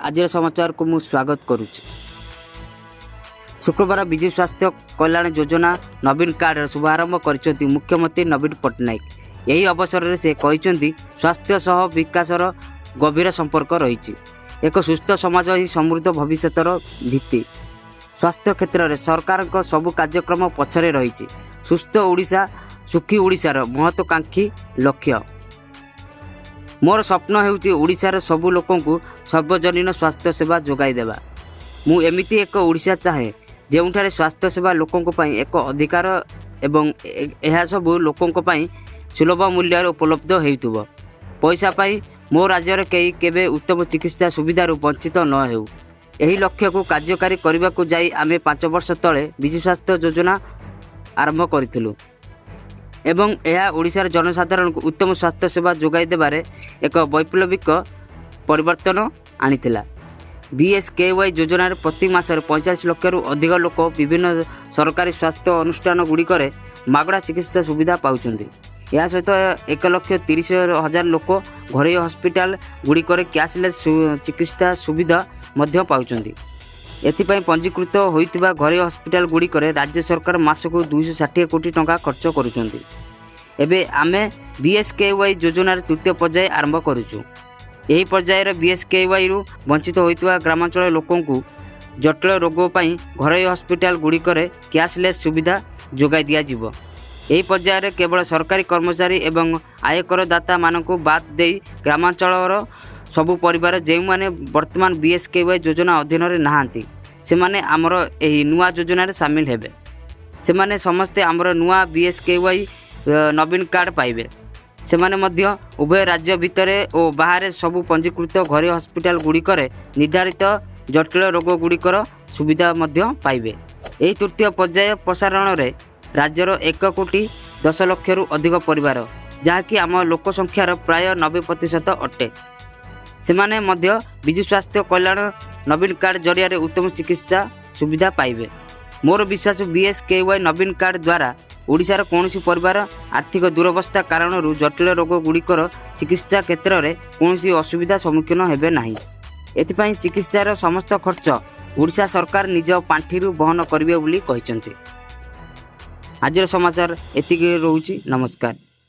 ଆଜିର ସମାଚାରକୁ ମୁଁ ସ୍ୱାଗତ କରୁଛି। ଶୁକ୍ରବାର ବିଜୁ ସ୍ୱାସ୍ଥ୍ୟ କଲ୍ୟାଣ ଯୋଜନା ନବୀନ କାର୍ଡର ଶୁଭାରମ୍ଭ କରିଛନ୍ତି ମୁଖ୍ୟମନ୍ତ୍ରୀ ନବୀନ ପଟ୍ଟନାୟକ। ଏହି ଅବସରରେ ସେ କହିଛନ୍ତି, ସ୍ୱାସ୍ଥ୍ୟ ସହ ବିକାଶର ଗଭୀର ସମ୍ପର୍କ ରହିଛି। ଏକ ସୁସ୍ଥ ସମାଜ ହିଁ ସମୃଦ୍ଧ ଭବିଷ୍ୟତର ଭିତ୍ତି। ସ୍ୱାସ୍ଥ୍ୟ କ୍ଷେତ୍ରରେ ସରକାରଙ୍କ ସବୁ କାର୍ଯ୍ୟକ୍ରମ ପଛରେ ରହିଛି ସୁସ୍ଥ ଓଡ଼ିଶା, ସୁଖୀ ଓଡ଼ିଶାର ମହତ୍ୱାକାଂକ୍ଷୀ ଲକ୍ଷ୍ୟ। ମୋର ସ୍ୱପ୍ନ ହେଉଛି ଓଡ଼ିଶାର ସବୁ ଲୋକଙ୍କୁ ସର୍ବଜନୀନ ସ୍ୱାସ୍ଥ୍ୟ ସେବା ଯୋଗାଇ ଦେବା। ମୁଁ ଏମିତି ଏକ ଓଡ଼ିଶା ଚାହେଁ, ଯେଉଁଠାରେ ସ୍ୱାସ୍ଥ୍ୟ ସେବା ଲୋକଙ୍କ ପାଇଁ ଏକ ଅଧିକାର ଏବଂ ଏହା ସବୁ ଲୋକଙ୍କ ପାଇଁ ସୁଲଭ ମୂଲ୍ୟରେ ଉପଲବ୍ଧ ହେଉଥିବ। ପଇସା ପାଇଁ ମୋ ରାଜ୍ୟରେ କେହି କେବେ ଉତ୍ତମ ଚିକିତ୍ସା ସୁବିଧାରୁ ବଞ୍ଚିତ ନ ହେଉ। ଏହି ଲକ୍ଷ୍ୟକୁ କାର୍ଯ୍ୟକାରୀ କରିବାକୁ ଯାଇ ଆମେ 5 ବର୍ଷ ତଳେ ବିଜୁ ସ୍ୱାସ୍ଥ୍ୟ ଯୋଜନା ଆରମ୍ଭ କରିଥିଲୁ ଏବଂ ଏହା ଓଡ଼ିଶାର ଜନସାଧାରଣଙ୍କୁ ଉତ୍ତମ ସ୍ୱାସ୍ଥ୍ୟ ସେବା ଯୋଗାଇ ଦେବାରେ ଏକ ବୈପ୍ଳବିକ ପରିବର୍ତ୍ତନ ଆଣିଥିଲା। ବିଏସ୍କେୱାଇ ଯୋଜନାରେ ପ୍ରତି ମାସରେ 45 ଲକ୍ଷରୁ ଅଧିକ ଲୋକ ବିଭିନ୍ନ ସରକାରୀ ସ୍ୱାସ୍ଥ୍ୟ ଅନୁଷ୍ଠାନ ଗୁଡ଼ିକରେ ମାଗଣା ଚିକିତ୍ସା ସୁବିଧା ପାଉଛନ୍ତି। ଏହା ସହିତ 1,30,000 ଲୋକ ଘରୋଇ ହସ୍ପିଟାଲ ଗୁଡ଼ିକରେ କ୍ୟାସଲେସ୍ ଚିକିତ୍ସା ସୁବିଧା ମଧ୍ୟ ପାଉଛନ୍ତି। ଏଥିପାଇଁ ପଞ୍ଜୀକୃତ ହୋଇଥିବା ଘରୋଇ ହସ୍ପିଟାଲ ଗୁଡ଼ିକରେ ରାଜ୍ୟ ସରକାର ମାସକୁ 260 କୋଟି ଟଙ୍କା ଖର୍ଚ୍ଚ କରୁଛନ୍ତି। ଏବେ ଆମେ ବିଏସ୍କେୱାଇ ଯୋଜନାର ତୃତୀୟ ପର୍ଯ୍ୟାୟ ଆରମ୍ଭ କରୁଛୁ। ଏହି ପର୍ଯ୍ୟାୟରେ ବିଏସ୍କେୱାଇରୁ ବଞ୍ଚିତ ହୋଇଥିବା ଗ୍ରାମାଞ୍ଚଳ ଲୋକଙ୍କୁ ଜଟିଳ ରୋଗ ପାଇଁ ଘରୋଇ ହସ୍ପିଟାଲ ଗୁଡ଼ିକରେ କ୍ୟାସଲେସ୍ ସୁବିଧା ଯୋଗାଇ ଦିଆଯିବ। ଏହି ପର୍ଯ୍ୟାୟରେ କେବଳ ସରକାରୀ କର୍ମଚାରୀ ଏବଂ ଆୟକରଦାତାମାନଙ୍କୁ ବାଦ୍ ଦେଇ ଗ୍ରାମାଞ୍ଚଳର ସବୁ ପରିବାର, ଯେଉଁମାନେ ବର୍ତ୍ତମାନ ବିଏସ୍କେୱାଇ ଯୋଜନା ଅଧୀନରେ ନାହାନ୍ତି, ସେମାନେ ଆମର ଏହି ନୂଆ ଯୋଜନାରେ ସାମିଲ ହେବେ। ସେମାନେ ସମସ୍ତେ ଆମର ନୂଆ ବିଏସ୍କେୱାଇ ନବୀନ କାର୍ଡ଼ ପାଇବେ। ସେମାନେ ମଧ୍ୟ ଉଭୟ ରାଜ୍ୟ ଭିତରେ ଓ ବାହାରେ ସବୁ ପଞ୍ଜୀକୃତ ଘରୋଇ ହସ୍ପିଟାଲ ଗୁଡ଼ିକରେ ନିର୍ଦ୍ଧାରିତ ଜଟିଳ ରୋଗ ଗୁଡ଼ିକର ସୁବିଧା ମଧ୍ୟ ପାଇବେ। ଏହି ତୃତୀୟ ପର୍ଯ୍ୟାୟ ପ୍ରସାରଣରେ ରାଜ୍ୟର 1 କୋଟି 10 ଲକ୍ଷରୁ ଅଧିକ ପରିବାର, ଯାହାକି ଆମ ଲୋକ ସଂଖ୍ୟାର ପ୍ରାୟ 90% ଅଟେ, ସେମାନେ ମଧ୍ୟ ବିଜୁ ସ୍ୱାସ୍ଥ୍ୟ କଲ୍ୟାଣ ନବୀନ କାର୍ଡ଼ ଜରିଆରେ ଉତ୍ତମ ଚିକିତ୍ସା ସୁବିଧା ପାଇବେ। ମୋର ବିଶ୍ୱାସ, ବିଏସ୍କେୱାଇ ନବୀନ କାର୍ଡ଼ ଦ୍ୱାରା ଓଡ଼ିଶାର କୌଣସି ପରିବାର ଆର୍ଥିକ ଦୁରବସ୍ଥା କାରଣରୁ ଜଟିଳ ରୋଗ ଗୁଡ଼ିକର ଚିକିତ୍ସା କ୍ଷେତ୍ରରେ କୌଣସି ଅସୁବିଧା ସମ୍ମୁଖୀନ ହେବେ ନାହିଁ। ଏଥିପାଇଁ ଚିକିତ୍ସାର ସମସ୍ତ ଖର୍ଚ୍ଚ ଓଡ଼ିଶା ସରକାର ନିଜ ପାଣ୍ଠିରୁ ବହନ କରିବେ ବୋଲି କହିଛନ୍ତି। ଆଜିର ସମାଚାର ଏତିକି ରହୁଛି। ନମସ୍କାର।